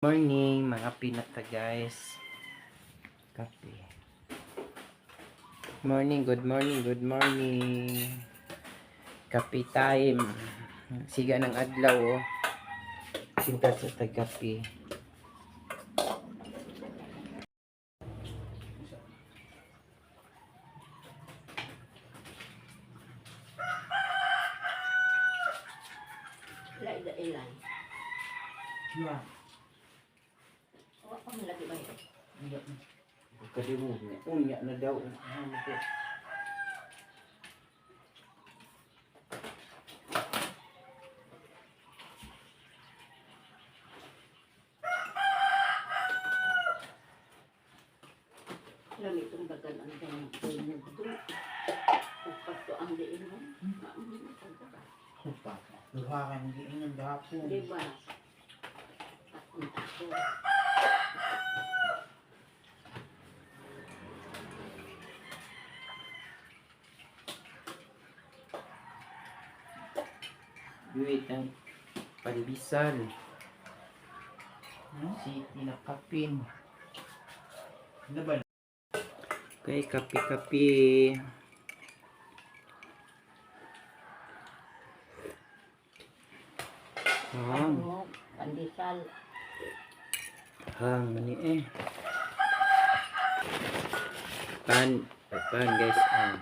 Morning, mga pinata, guys. Kape. Morning, good morning, good morning. Kape time. Siga ng adlaw, oh. Sinta sa tagapi. Ilay da ilay. Yeah. Wa pa man lagi ba yun? Kadiwo niya. Unya na daw. Ano ko? Alam itong bagal ang dang ganyan to. Upat to ang diin mo. Upa. Duha ka ng giingon gahapon. Di ba? Akong ako. Wait, ang pandesal. Hmm? City na kapin. Ano ba? Okay, kape-kape. Hang, Ano? Pandesal. hang, mani eh. Pan, pan, guys. Ah.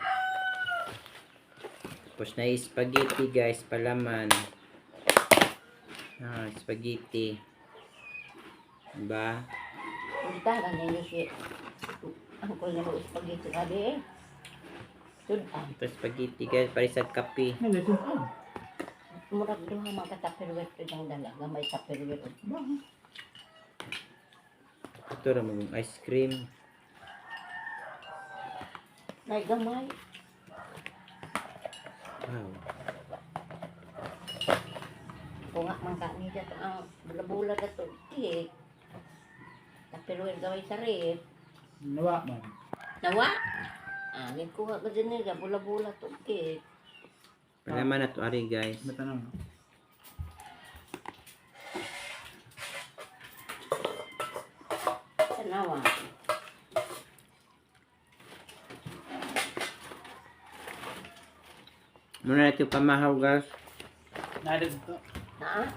Tapos na spaghetti, guys, palaman. Ah, spaghetti. Diba? Punta ka ninyo si ang ko na spaghetti sabi eh. Sudan. Ito spaghetti, guys, para sa kape. Ano ito? Ah. Murag duha mga tupperware to dang dala. Gamay tupperware. Ba? Ito ra mga ice cream. Nay gamay. Wow. Kung nga man ka niya to ang bula-bula na to. Cake. Tupperware gaway sa ref. Nawa man. Nawa? Ah, nagkuha ka din nila, bula-bula to cake. Palaman na to ari, guys. Matanong. Tanawa. Muna natin pamahaw, guys. Nada dito. Na?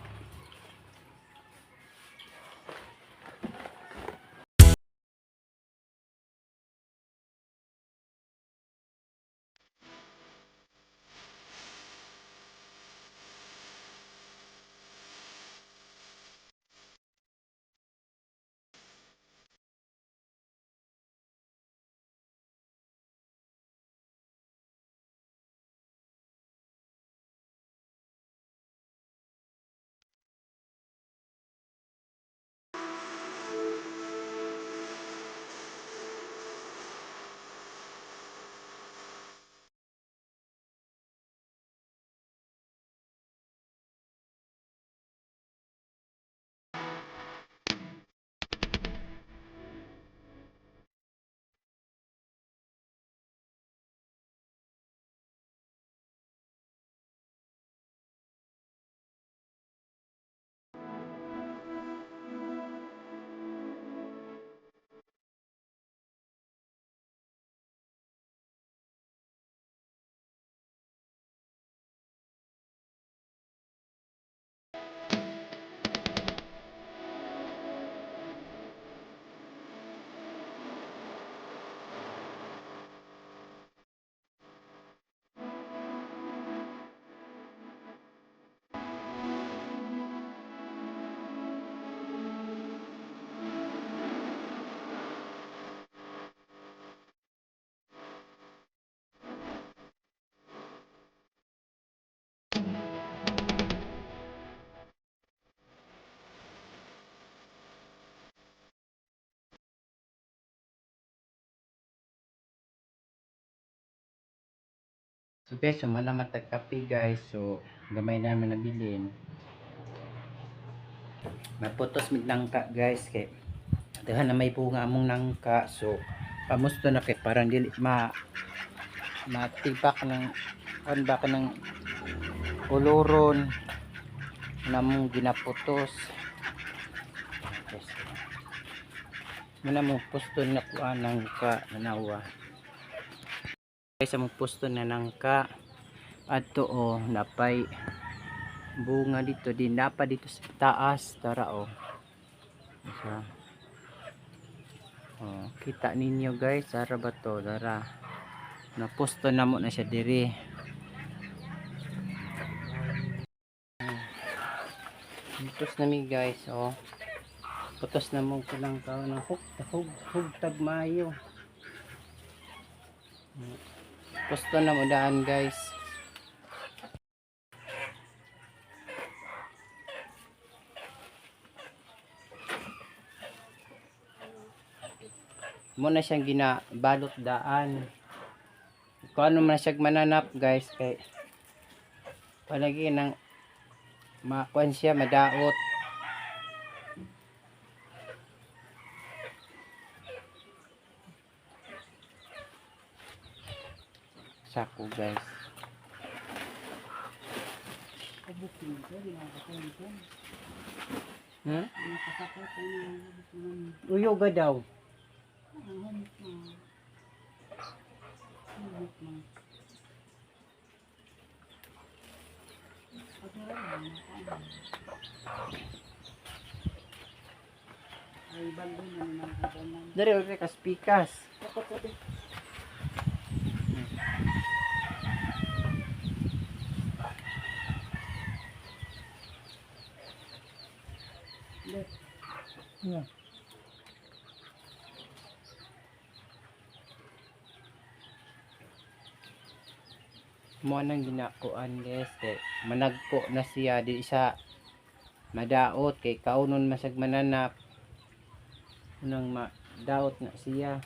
So guys, so malamat tag kape, guys. So gamay namin nabilin. Maputos mig nangka, guys, kay daghan na may bunga among nangka. So pamusto na kay parang dili ma matibak ng kan ba ka ng koloron namong ginaputos. Okay, Muna mo pusto na kuha ng ka nanawa. Guys, among pusto na nangka adto oh, napay bunga dito din, napa dito sa taas, tara oh. Isa. Oh, kita ninyo guys, tara ba to, tara. Napusto na mo na siya diri. Putos na mi guys, oh. Putos na mo kulang ka ng hug hug hug tag mayo. Pusto na mo daan guys. Mo na siyang ginabalot daan. Kung ano man siya mananap guys kay palagi nang makuan siya madaot. Sako guys. Hmm? Uyoga daw. Dari ulit ka pikas. Yeah. Mo nang ginakuan guys kay managko na siya di siya madaot kay kaunon masag mananap unang madaot na siya.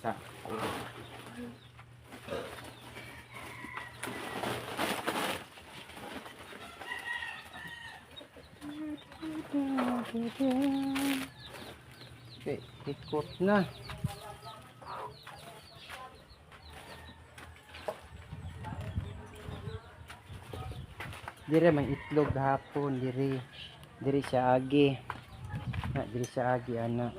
Sako. Okay, ikot na. Dire may itlog hapon dire. Dire siya agi. Na dire siya agi ana.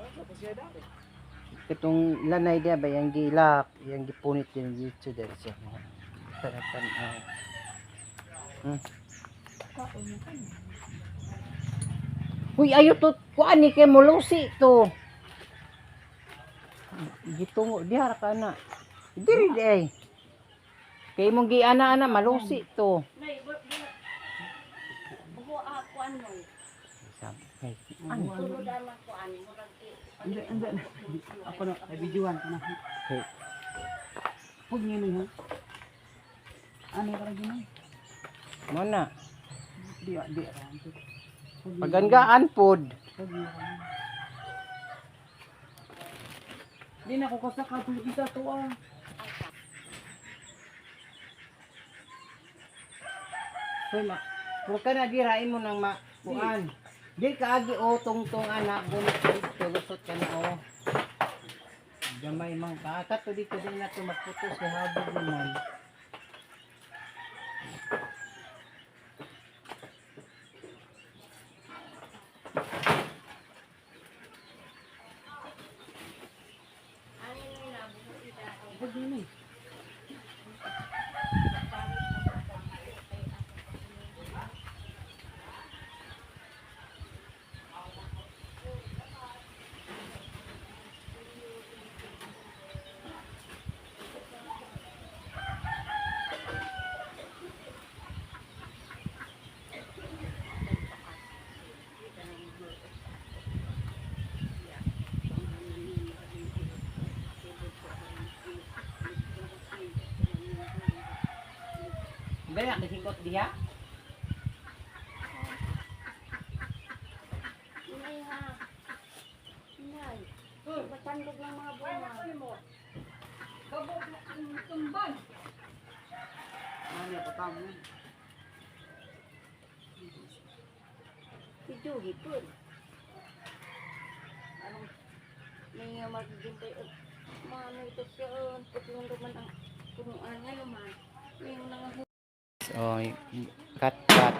Itong lanay dia ba yang gilak, yang gipunit din dito dire siya. Tanapan ah. Uy, ayo to, kuan ni kay mulusi to. Gitungo diha ra ka na. Diri di ay. Kay imong giana-ana malusi to. Nay, buho ako ano. Sabi, kay ano? Sulod ana ko ani murag Hindi, hindi. Ako na, ay videoan ko na. Kay Huwag niyo na ha. Ano ka rin yun? mo na. Di, di. Paganggaan pod. Huwag niyo rin. Di na ako kasaka itong isa to ah. Hoy ma. Huwag ka na dirain mo nang ma kuan. Di ka agi o tungtong anak gunit dito lusot ka na o. Gamay mang ka to dito din na to magputos si habog naman. Huwag niyo na eh. Dali ang hingkot diha. Inay ha. Inay. Matandog ng mga bunga. Ano pa tamo? Video hipon. May magigintay mano ito siya putlong man ang punuan nga naman. May mga Oh, cut cut.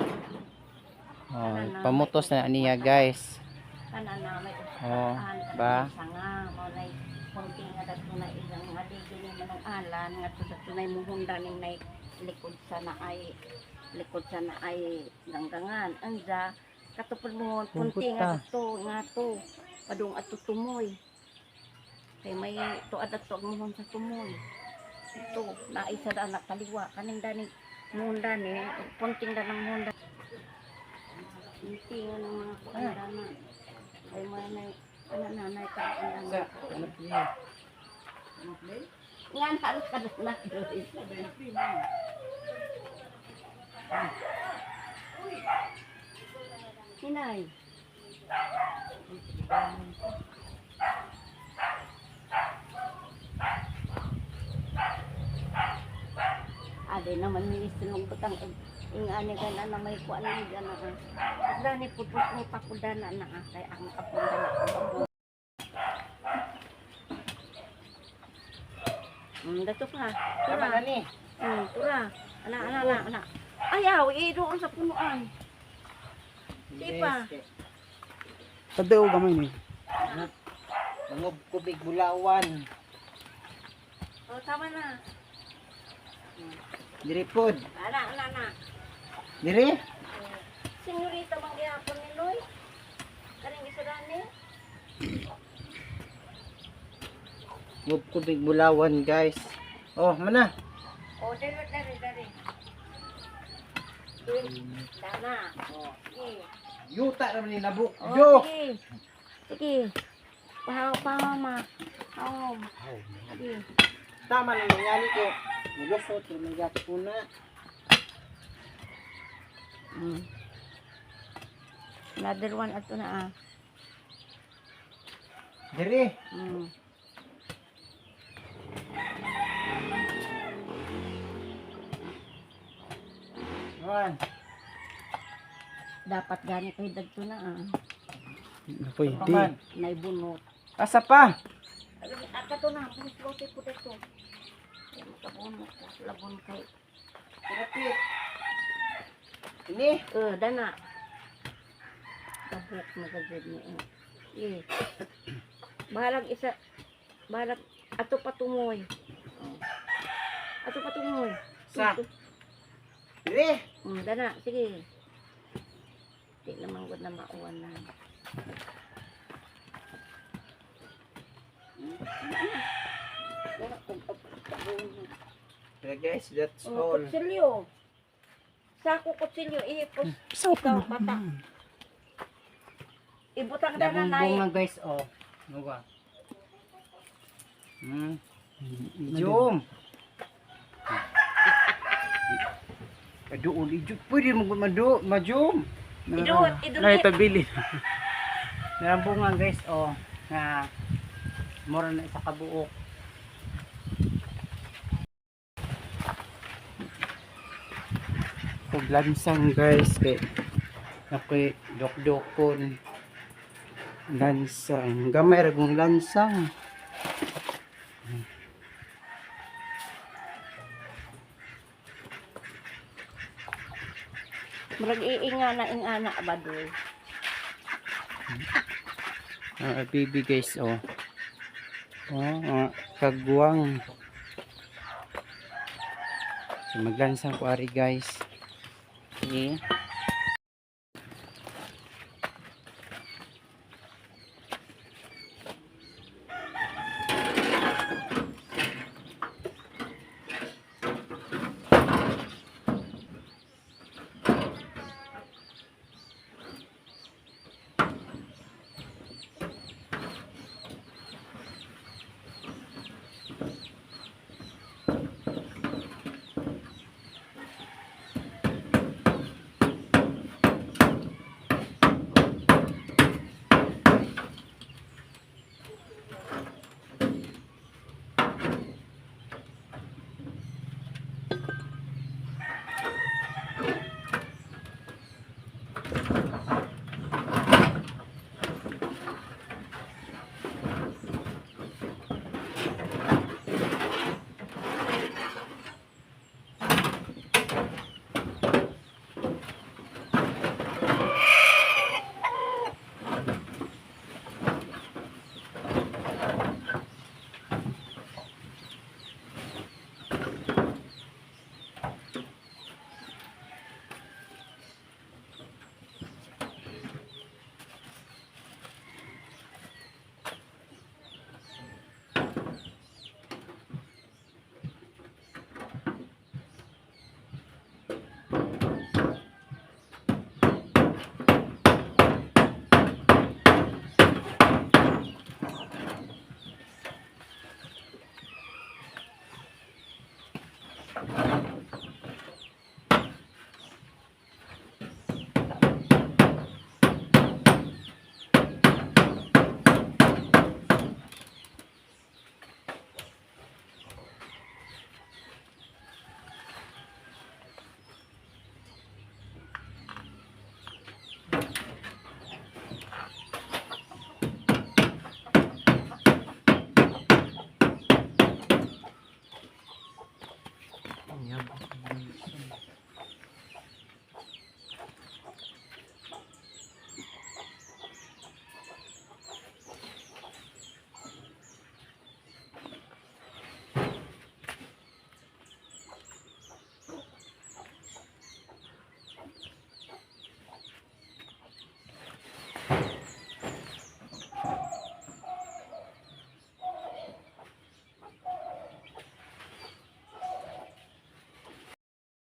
Oh, pamutos na niya, guys. Kana na may Oh, usahan ba? Sanga mao nay kunti nga dato na ilang nga di gini manong alan nga to dato nay muhunda ning nay likod sa na ay likod sa na ay ganggangan anza katupod mo kunti Hugot ta. nga dato nga to padung ato tumoy kay may tuad ato ang muhon sa tumoy ito naay sa daan na kaliwa kaning dani muhunda ni punting da ng muhunda kunti nga ng mga kuan dana ay mga nay ana nanay ka ana Sa ano niya? nga na ka na Hinay. Ade naman ni silong butang ingani ka na na may kuan ni gana. Dani putput ni pakudana na kay ang apon na ako. Dato pa. Tama Tura. na ni. Tura. Ana, ana, ana, ana. Ayaw, eh, doon sa punuan. Di pa. Tadeo gamay ni. Mangob kubig bulawan. Oh, tama na. Diri pod. Ana, ana, ana. Diri. Senyorita bang gihapon ni Loy? Kaning isa dani? Mangob kubig bulawan, guys. Oh, mana. Oh, dali, dali, dali. Dana. Oh, sige. Yuta naman ni nabuk. Oh, Yo. sige. Sige. Pahaw, pahaw, ma. Oh, sige. Tama na nangyari ko. Mulusot naman gyapon na. Another one ato na ah. Diri. One. Dapat gani kay dagto na ah. Pwede. Paman. Naibunot. Asa pa? Aka to na, bunot po dito. Ay, makabunot ko. Labon kay. Kapit. Ini. Eh, dana. Kabuk na gagad niya. Eh. Bahalag isa. Bahalag. Ato patumoy. Oh. Ato patumoy. Sa. Diri. Dana, sige. Di naman gud na mauwan na. Okay, guys, that's Oh, all. kutsilyo. Sako kutsilyo, ihipos. Sa Ikaw, bata. Ibutang na Dabong nanay. bunga, guys, oh. Nuga. Jom. Aduol ijo. Pwede mo madu, majom. Idot, idot. Nay pabili. Narang bunga, guys, oh. Na mura na isa ka buok. Paglansang, guys, kay nakoy dokdokon. Lansang, gamay ra kong lansang. Murag iingana ingana ba doy. Ah, baby, guys, oh. Oh, ah, kagwang. So, maglansang ko ari, guys. Okay.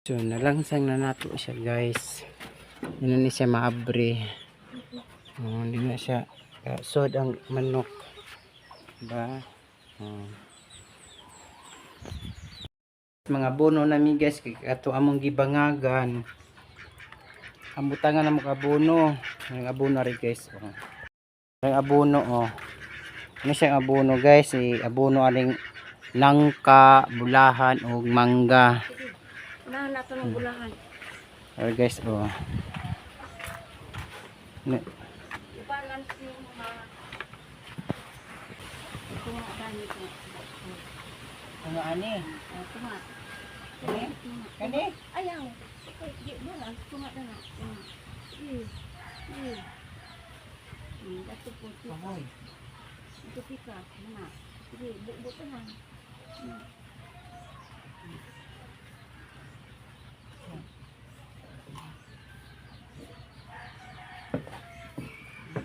So nalangsang na nato siya, guys. Hindi na ni siya maabre. Oh, hindi na siya sod ang manok. Ba? Oh. Mga abono nami, guys, kay ato among gibangagan. Ambutangan na mo abono. Ang abono rin, guys. Oh. Ang abono, oh. Ano siyang abono, guys? Eh, abono aning nangka, bulahan ug mangga. Na nato ng bulahan. Alright, guys, oh. Na- I-balance yung mga ito nga dami ko. Ano ani? Ah, tunga. Kani? Tunga. Kani? Ayaw. Ay, di balance. Tunga na na. Tunga. Sige. Sige. Dato po. Pahoy. Ito pika. Na. Sige, bubo ka na.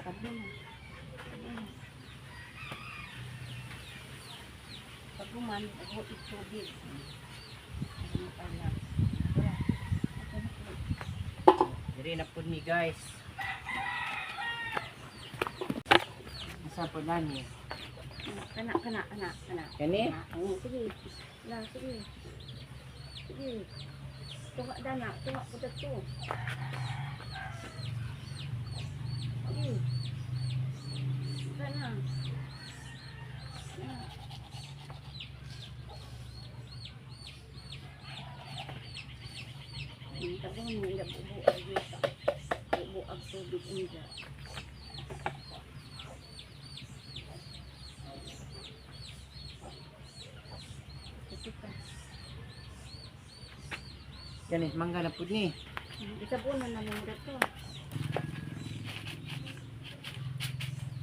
Pagod na. Paguman, ako itubig. Ano pala? Wala. Ito na po. Diri na pud mi, guys. Asa po nani? Kana, kana, kana, kana. Kani? Kana. Oo, sige. La, sige. Sige. Tunga dana, tunga po dito. Sige. Kana. Kana. Tapos mo nga bubo ang yuta. Bubo ang tubig inja. Ito ka. Kani mangga na pud ni. Isa po na namin dito.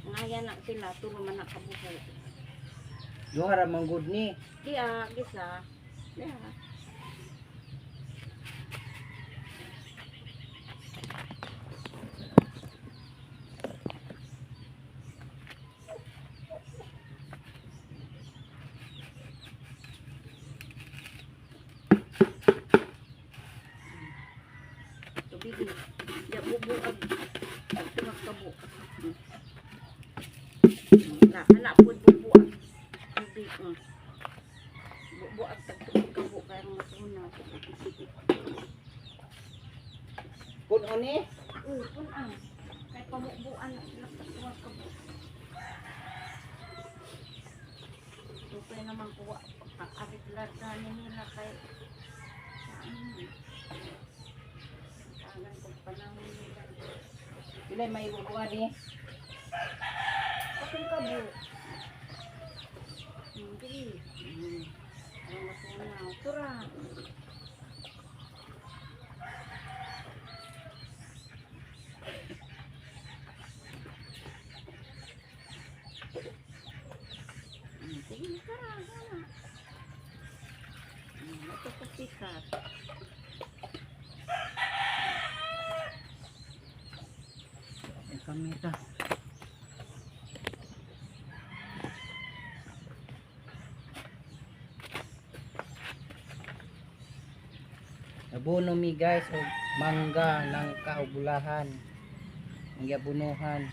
Ngaya na sila, tulo man nakabuho. Duha ra man gud ni. Di ah, gisa. Di ah. Tubig. Di bubo ag ag tungag kabo. Na, ana po bubo ag tubig. Bubo ag tagtubig kabo kaya mga tuna. Kun ni? Uy, pun ah. Kay pamubuan na sila tagtungag kabo. Tupay naman kuha ang arit lata ni nila kay ano. Tangan kong panahon nila. Pilay may bubuan ni? Katong kabo. Hindi. Ang masunaw. Tura. Sige, tara, tara. Ito ko sikat. Ay, kamera. Abono mi, guys, og mangga, nangka og bulahan. Ang giabunuhan.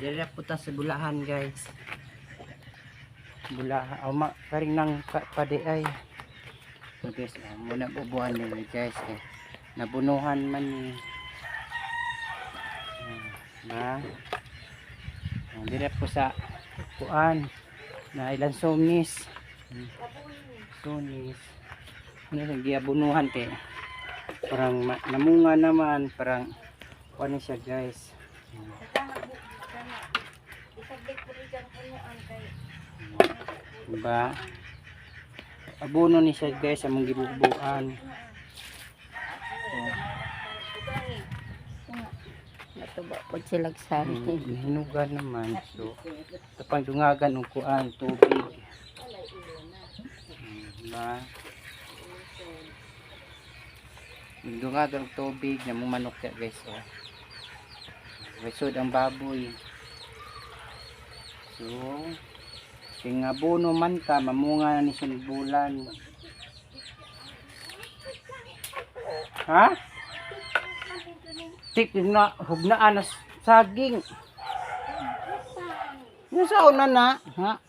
Dili po ta sa bulahan, guys. Bulahan o ma karing nang pa di ay. So guys, oh, muna bubuan ni guys eh. Nabunuhan man ni. Ah, ba? Oh, dili po sa kuan na ilang sunis. Sunis. Ano sa giabunuhan te. Parang namunga naman, parang kuan ni siya, guys. Isaglit po rin dyan punuan kay Diba? Abono ni siya, guys, among gibubuan. Natuba po sila sa Hinugan naman. So, tapang dungagan og kuan tubig. Diba? Dunga og tubig na mong manok ya guys oh. Lisod ang baboy. So, kay nga buno man ka, mamunga na ni siya bulan. Ha? Tik na hugnaan na saging. Nasa una na, ha?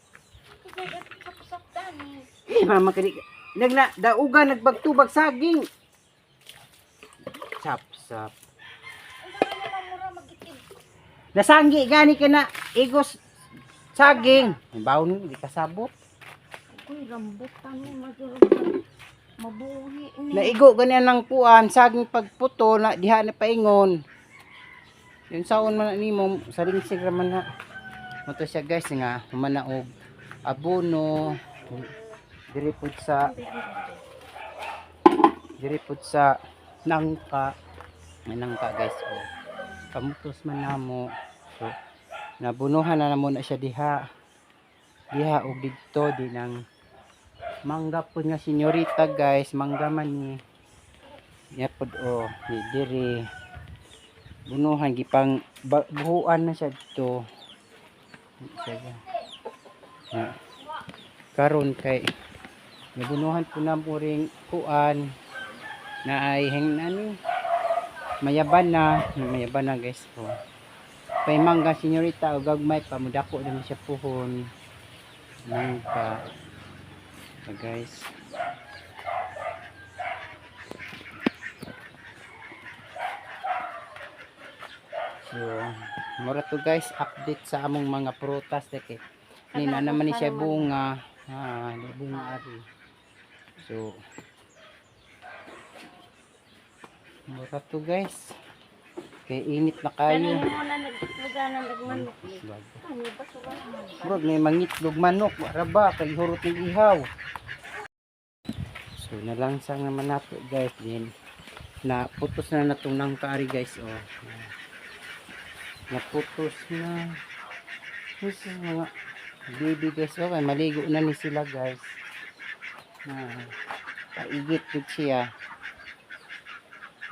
Eh, mama kadi nagna dauga nagbagtubag saging. Sap sap. Nasanggi gani ka na igos saging. Bawon di kasabot. Uy, rambutan ni mabuhi ni. Naigo ganyan ng kuan saging pagputo na diha na paingon. Yun saon man na nimo saringsig ra man na. Moto siya guys nga humana og abono diri pud sa nangka. May nangka guys oh. Kamutos man namo. So nabunuhan na namo na siya diha. Diha og didto di nang mangga pud nga senyorita guys, mangga man ni. Niya pud oh, ni diri. Bunuhan gipang buhuan na siya dito. Siya. Na. Karon kay nabunuhan po na mo ring kuan na ay heng ano mayaban na guys po. Pay mangga senyorita o gagmay pa mudako naman siya puhon. Nangka. So, guys. So, mura to guys, update sa among mga prutas kay ni na naman ni siya bunga. Ah, di bunga ari. So, mura to guys. Kay init na kayo. Kanin mo na nagluganan nagmanok ni. Kani ba suga? Murag may mangitlog manok, wala ba kay hurot ng ihaw. So nalangsang naman nato guys din. Na putos na natong nangkaari guys oh. Naputos na. This is mga baby guys oh, kay maligo na ni sila guys. Na paigit gud siya.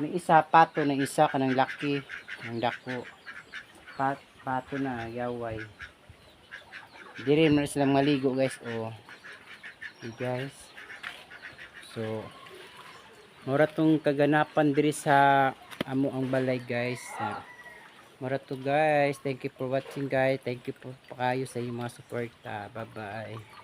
May isa pato na isa kanang laki ng dako. Pato na yaway. Diri man sila maligo guys oh. Okay, guys. So mura tong kaganapan diri sa amo ang balay guys. Mura to guys. Thank you for watching guys. Thank you po kayo sa inyong mga suporta. Bye bye.